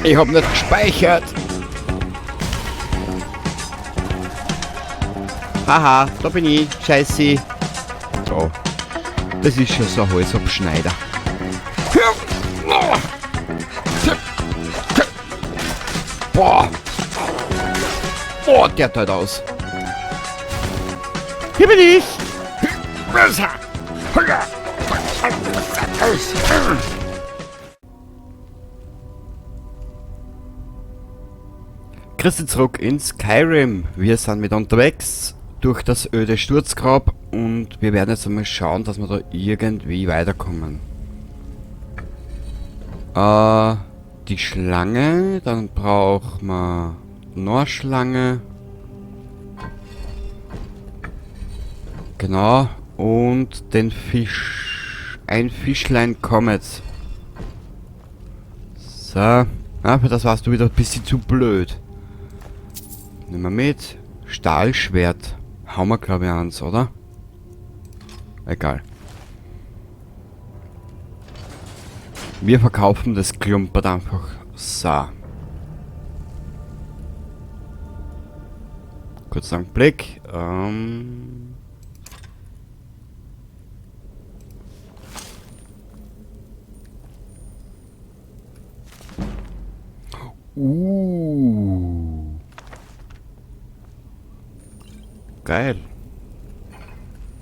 Ich hab nicht gespeichert. Haha, da bin ich. Scheiße. So. Das ist schon so ein Halsabschneider. Boah. Boah, der teilt aus. Hier bin ich. Christi zurück in Skyrim. Wir sind mit unterwegs durch das öde Sturzgrab und wir werden jetzt einmal schauen, dass wir da irgendwie weiterkommen. Die Schlange, dann brauchen wir noch eine Schlange. Genau, und den Fisch. Ein Fischlein kommt. So, ja, für das warst du wieder ein bisschen zu blöd. Nehmen wir mit. Stahlschwert. Hauen wir, glaub ich, eins, oder? Egal. Wir verkaufen das Klumpert einfach. So. Kurzer Blick. Geil.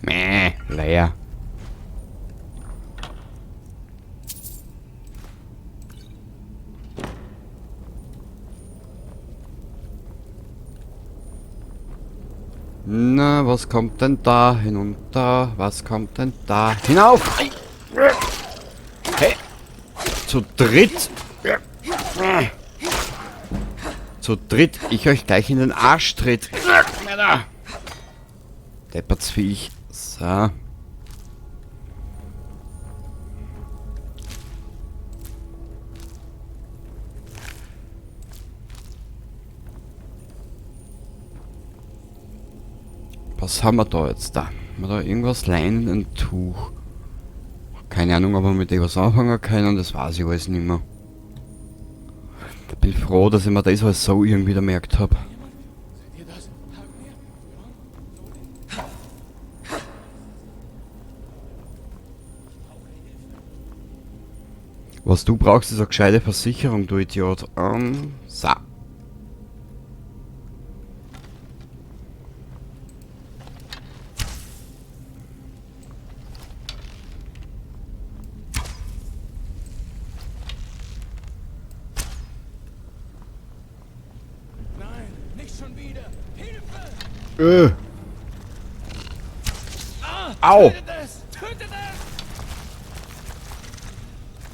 Mäh, leer. Na, was kommt denn da hinunter? Was kommt denn da hinauf? Hey! Zu dritt! Zu dritt ich euch gleich in den Arsch tritt. Deppertsviech. So. Was haben wir da jetzt da? Haben wir da irgendwas? Leinen, ein Tuch. Keine Ahnung, ob wir mit dem was anfangen können, das weiß ich alles nicht mehr. Bin froh, dass ich mir das alles so irgendwie gemerkt hab. Was du brauchst, ist eine gescheite Versicherung, du Idiot. So. Nein, nicht schon wieder. Hilfe! Ah, Au! Tötet es! Tötet es!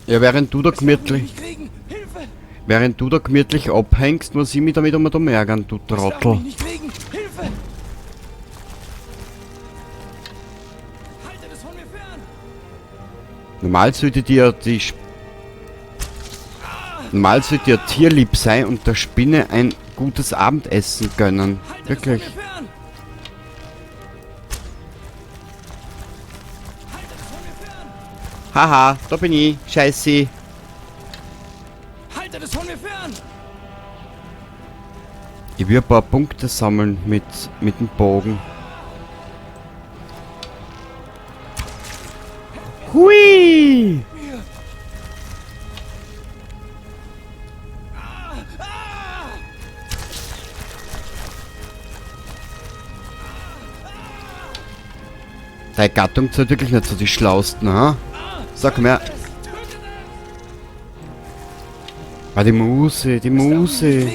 Ja, während du da Es darf mich gemütlich, nicht kriegen. Hilfe! während du da gemütlich abhängst, muss ich mich damit immer da ärgern, du Es darf Trottel. mich nicht kriegen. Hilfe! Haltet es von mir fern! Normal sollte dir die Sp-, normal sollte dir tierlieb sein und der Spinne ein gutes Abendessen gönnen. Haltet es Wirklich. von mir fern! Haltet es von mir fern! Haha, da bin ich. Scheiße. Haltet es von mir fern! Ich will ein paar Punkte sammeln mit dem Bogen. Hui! Deine Gattung zählt wirklich nicht zu die Schlausten, ha? Sag mir. Ah, die Muse, die Muse.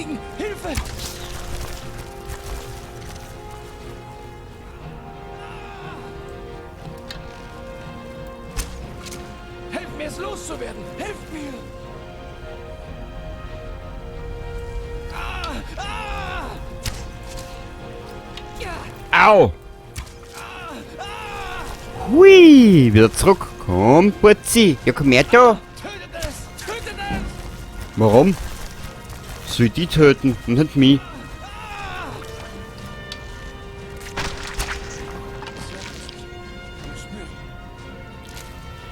Helft mir, es loszuwerden! Helft mir! Ah, ah! Ja. Au! Hui! Wieder zurück. Komm, Putzi. Ja, komm her da. Tötet es! Tötet es! Warum? Soll ich die töten und nicht mich?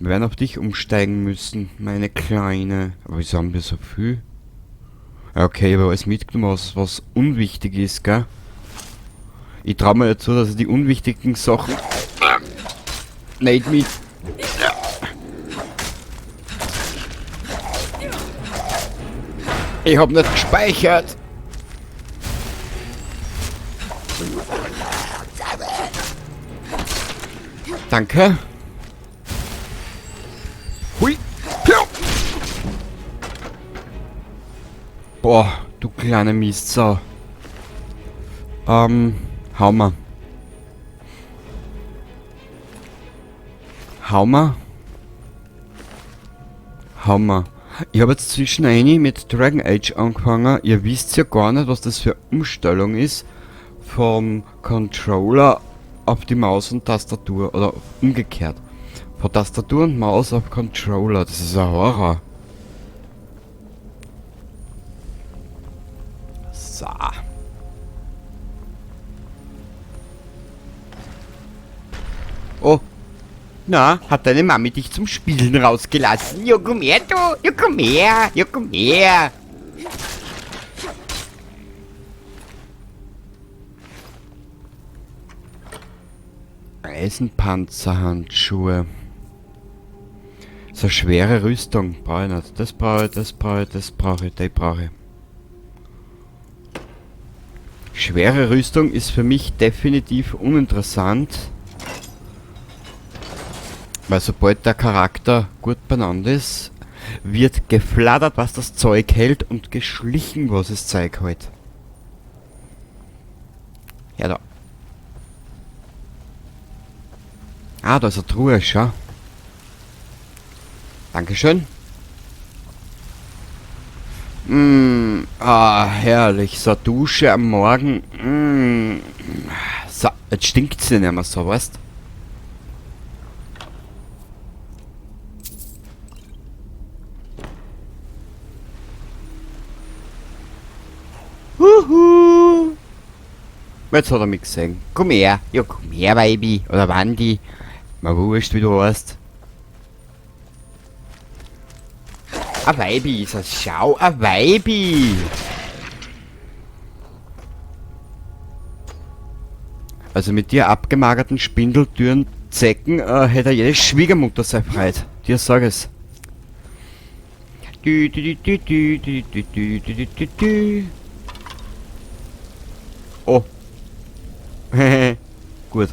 Wir werden auf dich umsteigen müssen, meine Kleine. Aber wieso haben wir so viel? Okay, ich habe alles mitgenommen, was unwichtig ist, gell? Ich traue mir ja zu, dass ich die unwichtigen Sachen nicht mit. Ich hab nicht gespeichert. Danke. Hui. Boah, du kleine Mistsau. Hau mal. Hau mal. Hau mal. Ich habe jetzt zwischen eine mit Dragon Age angefangen. Ihr wisst ja gar nicht, was das für Umstellung ist. Vom Controller auf die Maus und Tastatur. Oder umgekehrt. Von Tastatur und Maus auf Controller. Das ist ein Horror. So. Oh. Na, hat deine Mami dich zum Spielen rausgelassen? Ja, komm her, du. Ja, komm her. Ja, komm her. Eisenpanzerhandschuhe. So schwere Rüstung. Brauche ich nicht. Das brauche ich, das brauche ich, das brauche ich, die brauche ich. Schwere Rüstung ist für mich definitiv uninteressant. Weil sobald der Charakter gut benannt ist, wird geflattert, was das Zeug hält und geschlichen, was das Zeug hält. Ja, da. Ah, da ist eine Truhe, schau. Dankeschön. Herrlich. So eine Dusche am Morgen. So, jetzt stinkt's ja nicht mehr so, weißt? Huhu. Jetzt hat er mich gesehen. Komm her. Ja, komm her, Baby. Oder Wandi. Mal wurscht, wie du heißt. Ein Weibi ist das. Schau, ein Weibi. Also mit dir abgemagerten Spindeltüren, Zecken, hätte jede Schwiegermutter sei freit. Dir sag es. Dü, dü, dü, dü, dü, dü, dü, dü, dü, dü, dü. Oh. Gut.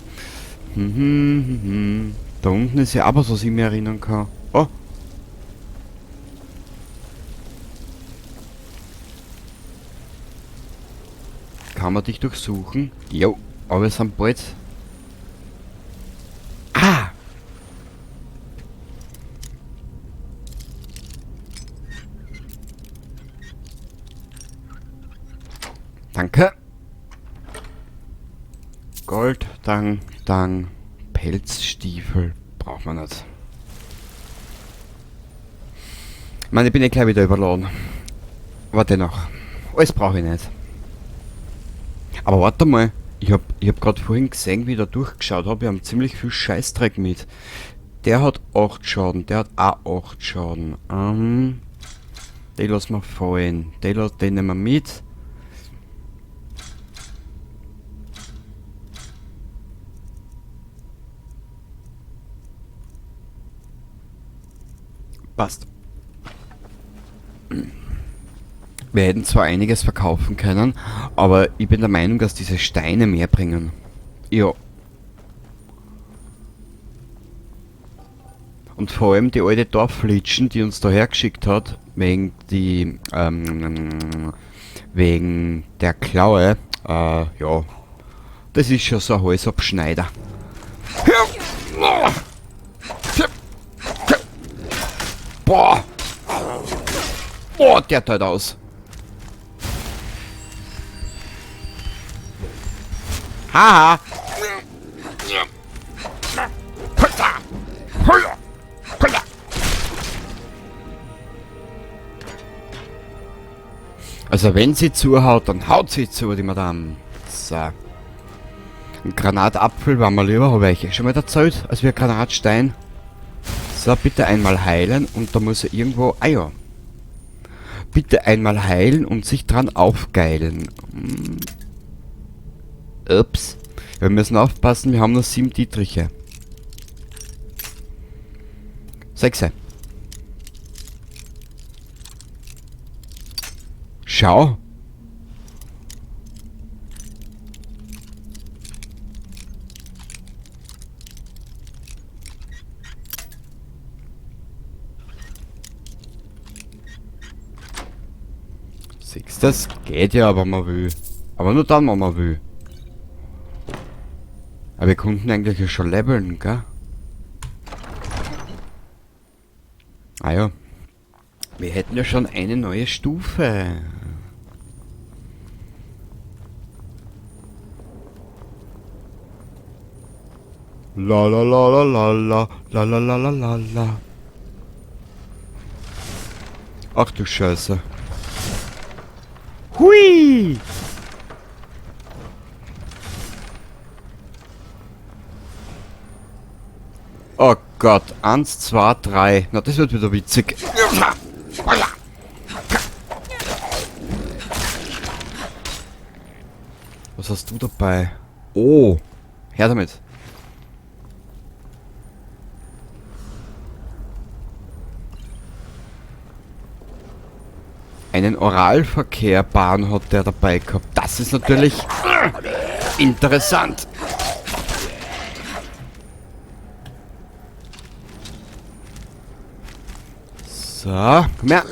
Da unten ist ja auch was, was ich mir erinnern kann. Oh. Kann man dich durchsuchen? Jo, aber wir sind bald. Ah! Danke. Gold, Dang, Dang, Pelzstiefel braucht man nicht. Ich meine, ich bin eh gleich wieder überladen. Aber dennoch, alles brauche ich nicht. Aber warte mal, ich hab grad vorhin gesehen, wie ich da durchgeschaut hab, wir haben ziemlich viel Scheißdreck mit. Der hat 8 Schaden, der hat auch 8 Schaden. Den lassen wir fallen. Den nehmen wir mit. Passt. Wir hätten zwar einiges verkaufen können, aber ich bin der Meinung, dass diese Steine mehr bringen. Ja. Und vor allem die alte Dorfflitschen, die uns da hergeschickt hat, wegen der Klaue, ja, das ist schon so ein Halsabschneider. Boah! Boah, der teilt aus. Haha! Also wenn sie zuhaut, dann haut sie zu, die Madame. So. Ein Granatapfel war mir lieber, habe ich schon mal erzählt, als wir Granatstein. So, bitte einmal heilen und da muss er irgendwo... Ah ja. Bitte einmal heilen und sich dran aufgeilen. Ups. Wir müssen aufpassen, wir haben noch 7 Dietriche. 6. Schau. Siehst, das geht ja, wenn man will. Aber nur dann, wenn man will. Aber wir konnten eigentlich ja schon leveln, gell? Ah ja. Wir hätten ja schon eine neue Stufe. La la la la la la la la la la la la. Ach du Scheiße. Hui! Oh Gott, 1, 2, 3. Na, das wird wieder witzig. Was hast du dabei? Oh, her damit. Einen Oralverkehrbahn hat der dabei gehabt. Das ist natürlich interessant. So, komm her.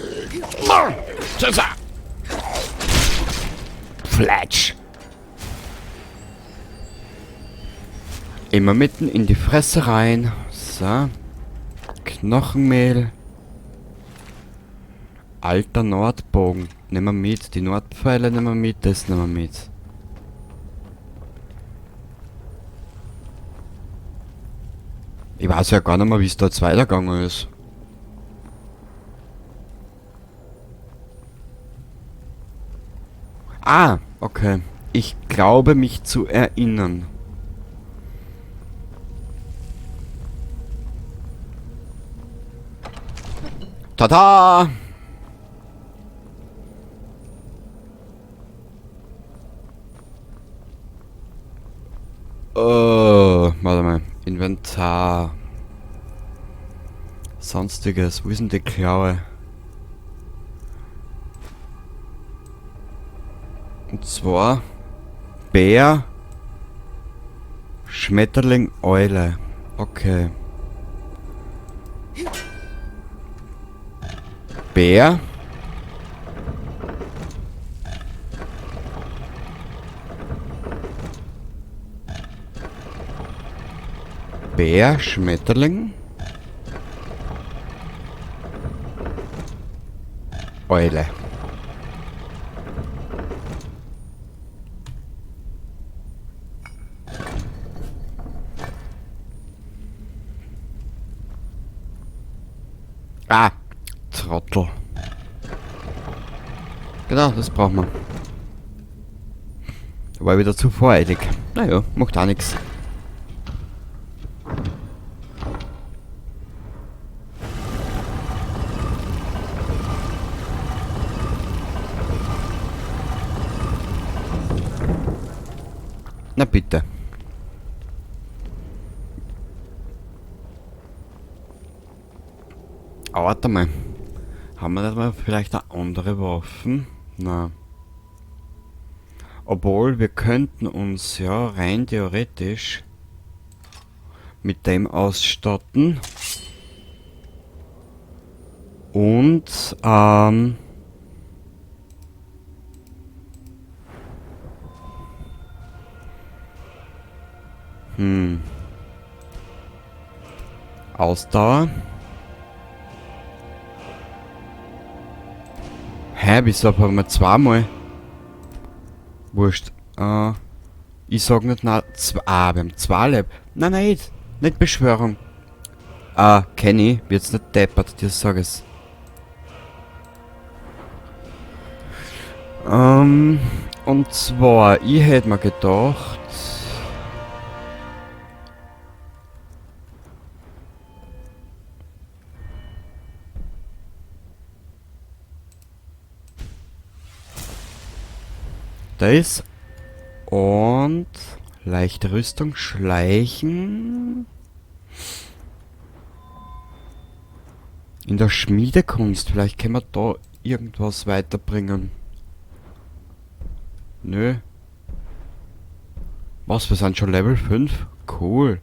Flatsch. Immer mitten in die Fresse rein. So. Knochenmehl. Alter Nordbogen. Nehmen wir mit. Die Nordpfeile nehmen wir mit. Das nehmen wir mit. Ich weiß ja gar nicht mehr, wie es da jetzt weitergegangen ist. Ah, okay. Ich glaube, mich zu erinnern. Tada! Oh, warte mal. Inventar. Sonstiges. Wo ist denn die Klaue? Und zwar Bär, Schmetterling, Eule. Okay. Bär. Bär, Schmetterling, Eule. Ah, Trottel. Genau, das braucht man. Da war ich wieder zu voreilig. Naja, macht auch nix. Na bitte. Aber warte mal. Haben wir da mal vielleicht eine andere Waffen? Na. Obwohl, wir könnten uns ja rein theoretisch mit dem ausstatten. Und, Ausdauer. Hä, wieso haben wir zweimal? Wurscht. Ich sag nicht, na, wir haben zwei Leben. Nein, nein, nicht. Nicht Beschwörung. Kenny, wird's nicht deppert, dir sag ich's. Und zwar, ich hätt mir gedacht... Das. Und leichte Rüstung, Schleichen. In der Schmiedekunst, vielleicht können wir da irgendwas weiterbringen. Nö. Was, wir sind schon Level 5? Cool.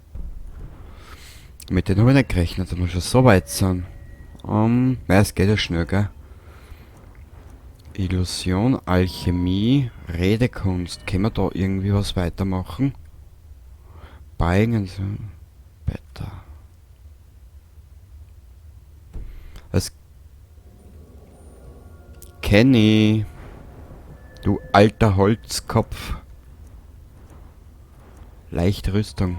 Mit denen habe ich nicht gerechnet, dass wir schon so weit sind. Ja, es geht ja schnell, gell? Illusion, Alchemie, Redekunst. Können wir da irgendwie was weitermachen? Buying and better. Was? Kenny. Du alter Holzkopf. Leichte Rüstung.